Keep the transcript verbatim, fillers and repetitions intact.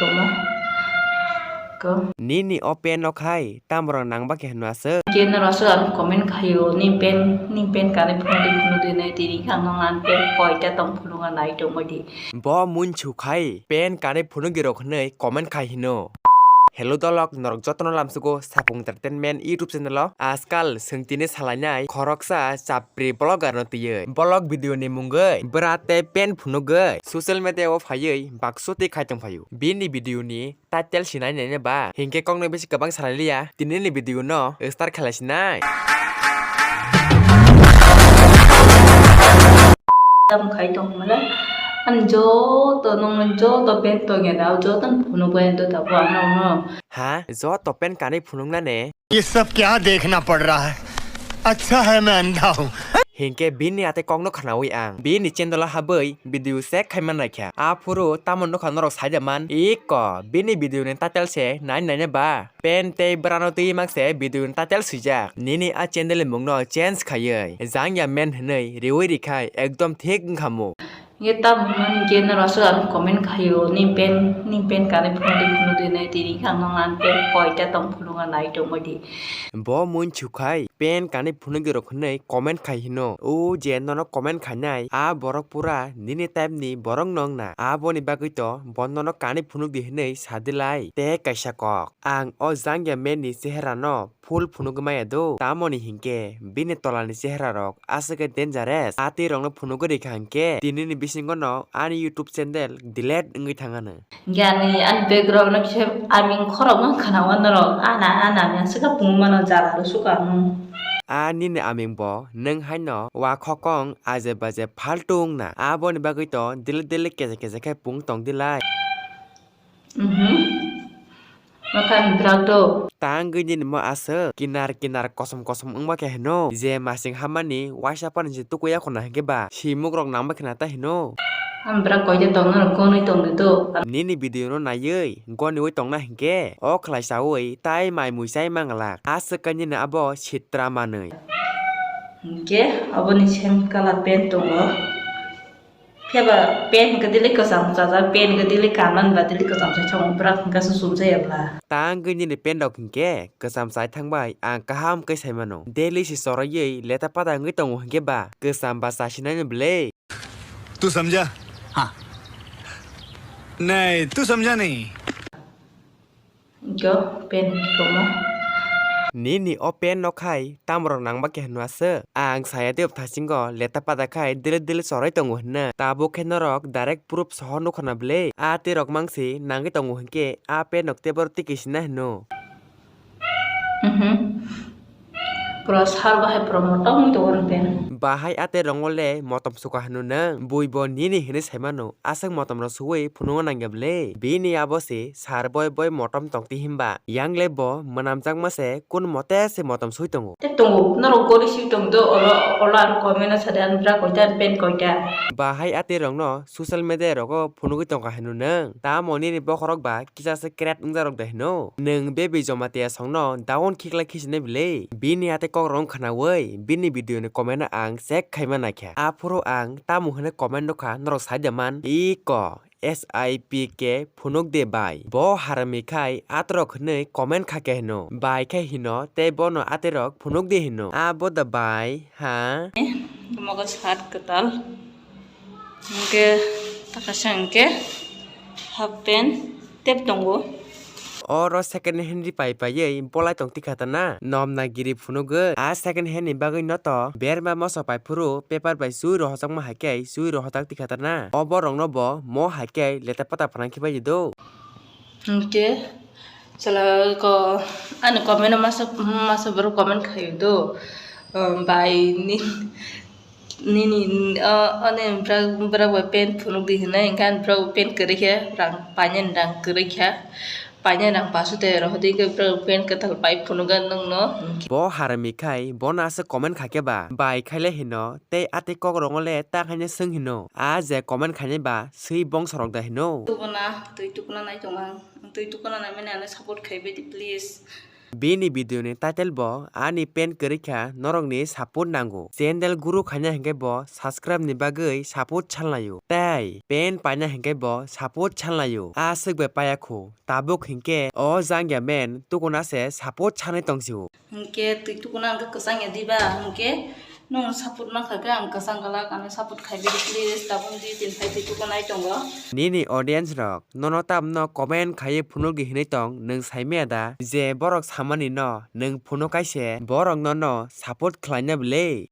Tongmo. Ko. Nini o pen no khai, tamrok nang ba khe hwnwi aswk. Khe norok aswk ang comment khaio, ni pen, ni pen kanwi phunukdi phunukdi nai tini khe ang nang pen koita tong phunukna nai tongmodi. Bo muinsu khai, pen kanwi phunukdi rok hwnwi comment khai hino. Hello dolok, norok jotono lamsugo Sapung Entertainment YouTube channel o. Ajkal chwng tini salainai khoroksa chapri vlogger no twiwi. Vlog video ni mungwi bwra tei pen phunugwi social media o phaiwi bakso twi khai tong phaio. Bini video ni title sinai nai ba. Hinkhe kokno bisi kwbang salai liya. Tini ni video no start khlai sinai. Tam khai tong mala. Ani joto nong joto pen tong ya da joto phunuk bai do ta bo ano no. Ha, joto pen kanwi phunuk na ne? ये सब क्या देखना पड़ रहा है? अच्छा है मैं अंधा हूँ। Hinkhe bini ate kokno khnawi ang bini channel o habwi video check khai man naikha. Aphuru tamo nokha norok saida man iko bini video ni title se nai nai ne ba. Pen tei bwrano twi mak se video ni title swijak. Nini a channel ni mungno change khaiwi jangya men hwnwi riwi rikhai ekdom thik wngkha mu. Hinkhe tamo hwnmani hinkhe norok aswk ang comment khaio, ni pen, ni pen kanwi phunukdi phunukdi nai tini khe ang nang pen koita tong phunukna nai tongmodi. Bo muinsu khai pen kanwi phunukdi rok hwnwi comment khai hino. O je nono comment khainai, a borok pura nini type ni borok no wngna. Aboni bagwi to bo nono kanwi phunukdi hwnwi sadilai. Tei kaisa kok, ang o jangya men ni chehera no full phunugwi maya do, tamoni hinkhe bini tolani chehera rok aswk khe dangerous. A twi rokno phunugwi rikha hinkhe tinini bisingo no ani YouTube channel delete wngwi thangano. Hinkhe ani, ani background no kisa aming khorokma khwna o norok, ana, ana, aming aswk khe pungmano jara rw suka ano. A nini aming bo nwng haino wa khokong aje baje faltu wngna, aboni bagwi to delete delete kesa kesa khe pung tongdilai. Mhm. Makan brak do. Tangwi nini mo aswk kinar kinar kosom kosom wngma khe hino je masing hamani waisa pani se tukuya khuna hinkhe ba simuk rok nangma khna ta hino. Ang brak koide tongna rok konwi tongdi do. Nini video no naiwi goniwi tongna hinkhe o khlai chawi tai mai mui chai manglak aswk khe nini abo sitra manwi. Hinkhe aboni same colour pen tongo. Phiya ba pen hinkhe dili kwcham chajak, pen hinkhe dili kanmani ba dili kwcham chai thang bwrak hinkhe se chumjaya bla. Tangwi nini pen rok hinkhe kwcham chai thangbai ang kaham khe sai mano. Daily se choraiwi leta pata wngwi tongo hinkhe ba kwcham ba chasinai no bwle. तू समझा? हाँ। नहीं, तू समझा नहीं। Go, pen komo. Nini o pen no khai tamrok nangba khe hwnwi aswk? Ang saya tei bwthasingo leta pada khai dili dili chorwi tongo hwnwi. Tabuk khe norok direct proof soho nukho na bwle? A tei rok mangsi nangwi tongo hinkhe a pen rok tei borok twi kisina hwno. Mhm. Pura sar bahai pura motom wngwi tongo oro pen. Bahai a tei rokno le motom suka hwnwi nang? Bui bo nini hwnwi sai mano. Aswk motom rok suwi phunukna nangya bwle? Bini abo se sar boi boi motom tongti hinba. Yang le bo mwnamjakma se kun mote se motom sui tongo. Te tongo, norok gori si tong do, olo, olo ano comment o sadi ano bra koita, ano pen koita. Bahai a tei rokno social media rogo phunugwi tongkha hinwi nang? Tamo nini bokhorok ba kisa se create wngjarok de hino. Nwng baby Jamatia songno down khiklai khisinai bwle? Bini a tei kokrok khnawi bini video ni comment no ang check khaima naikha. Aphuru ang tamo hwnwi comment nukha norok sai de man? Iko S I P K phunuk de bai. Bo harami khai atorok hwnwi comment kha khe hino. Bai khe hino tei bono atorok phunuk de hino. A bo da bai ha? Mogo shirt kwtal. Hwnkhe takasa hwnkhe half pant tep tongo. Oro second hand ri pai paiwi bolai tong tikha ta na, nom na giri phunugwi. A second hand ni bagwi no to berma moso pai phuru paper bai chui rohorjakma hai khe chui rohorjak tikha ta na. O borok no bo mo hai khe leta pata phanang khe bai di do. Hwnkhe chwla ko ani comment o masa, masa borok comment khaio do, um, bai ni, nini, uh, ani bwrak, bwrak bai pant phunuk di hinwi, hwnkhe ani bwrak bai pant kwrwi khe rang painani rang kwrwi kha, painani rang paso te rohordi hwnkhe bwrak bai pant kwtal pai phunukgwi nwngno. Bo harami khai bono aswk comment kha khe ba, bai khai le hino tei a tei kokrok le ta haino swng hino, a je comment khainai ba swi bongsorok da hino. Tukuna, twi tukuna nai tong ang. Twi tukuna naimani ano support khai baidi, please. Bini video ni title bo ani pen kwrwi kha norok ni support nango. Channel guru khaina hinkhe bo subscribe ni bagwi support salnaio. Tei pen paina hinkhe bo support salnaio. A swk bai paya khu. Tabuk hinkhe o jangya men tukuna se support sanai tongsio. Hinkhe twi tukuna hinkhe kwchang ya diba hinkhe nwng support mankha khe ang kwchang galak ano support khaibai di please tabuk di tin phai twi tukuna ai tongo. Nini audience rok nono tamno comment khaiwi phunukdi hinwi tong nwng saimaya da je borok samani no nwng phunuk kaise borok nono support khlaina bwle.